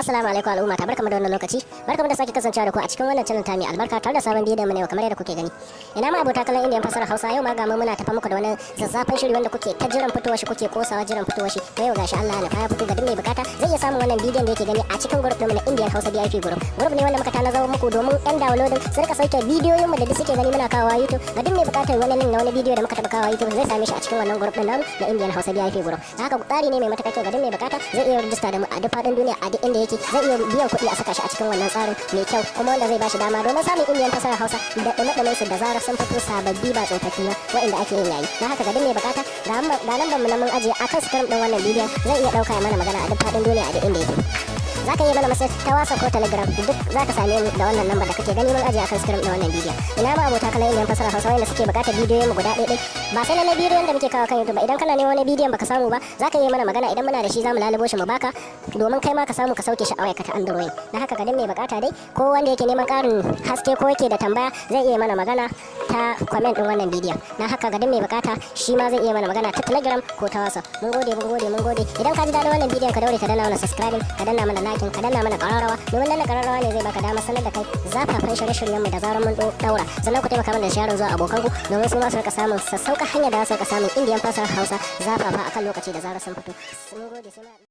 Assalamu alaikum al'umma ta, barkamu da wannan lokaci. Barkamu da sake kasancewa da ku a cikin wannan channel ta mai albarka tare da sabon bidiyon mu ne, kamar yadda kuke gani. Ina ma abota kallon Indian fasara Hausa, yau ma ga mu muna tafa muku da wani zazzafan shiri wanda kuke ta jiran fitowar shi, kuke kosawa jiran fitowar shi. To yau gashi Allah ya ya fito. Ga duk mai bukata zai iya samun wannan bidiyon da yake gani a cikin group ɗinmu na Indian Hausa VIP group. Group ne wanda muka tanazar muku domin yan downloading su rika sauke bidiyoyin mu da duk suke gani muna kawowa YouTube. Ga duk mai bukatar wani link na wani bidiyo da muka taba kawowa YouTube, zai same shi a cikin wannan group din namu na Indian Hausa VIP group. Haka tsari ne mai matakar kyau. Ga duk mai bukata zai iya rijista da mu a duk faɗin duniya, a duk inda yake zai iya biyan kuɗi a saka shi a cikin wannan tsarin mai kyau, kuma wanda zai bashi dama domin samun Indiyan fasarar Hausa da ɗume su da zarar sun fito, sababbi ba tsofaffi ba waɗanda ake yin yayi. Don haka ga duk mai bukata, ga lambar mu na mun ajiye akan screen ɗin wannan bidiyon, zai iya ɗauka ya mana magana a duk faɗin duniya, a duk inda yake. Za ka iya mana message ta WhatsApp ko Telegram, duk za ka same mu da wannan lambar da kake gani mun ajiye akan screen ɗin wannan bidiyon. Ina ma abota kallon Indiyan fasarar Hausa wanda suke bukatar bidiyoyin mu guda ɗaya, ba sai lallai bidiyon da muke kawo kan YouTube ba. Idan kana neman wani bidiyon baka samu ba, za ka iya mana magana. Idan muna da shi, za mu lalubo shi mu baka domin kai ma ka samu ka sauke shi a wayarka ta Android. Don haka ga duk mai bukata dai, ko wanda yake neman ƙarin haske, ko yake da tambaya, zai iya mana magana ta comment din wannan bidiyon. Don haka ga duk mai bukata, shi ma zai iya mana magana ta Telegram ko ta WhatsApp. Mun gode, mun gode, mun gode. Idan ka ji daɗin wannan bidiyon, ka daure ka danna mana subscribing, ka danna mana liking, ka danna mana ƙararrawa, domin danna ƙararrawa ne zai baka damar sanar da kai zafafan shirye-shiryen mu da zarar mun daura. Sannan ku taimaka mana da sharing zuwa abokanku domin su ma su rika samun sassauƙa hanyar da za su rika samun Indiyan fasarar Hausa zafafa akan lokaci da zarar sun fito. Mun gode, sai.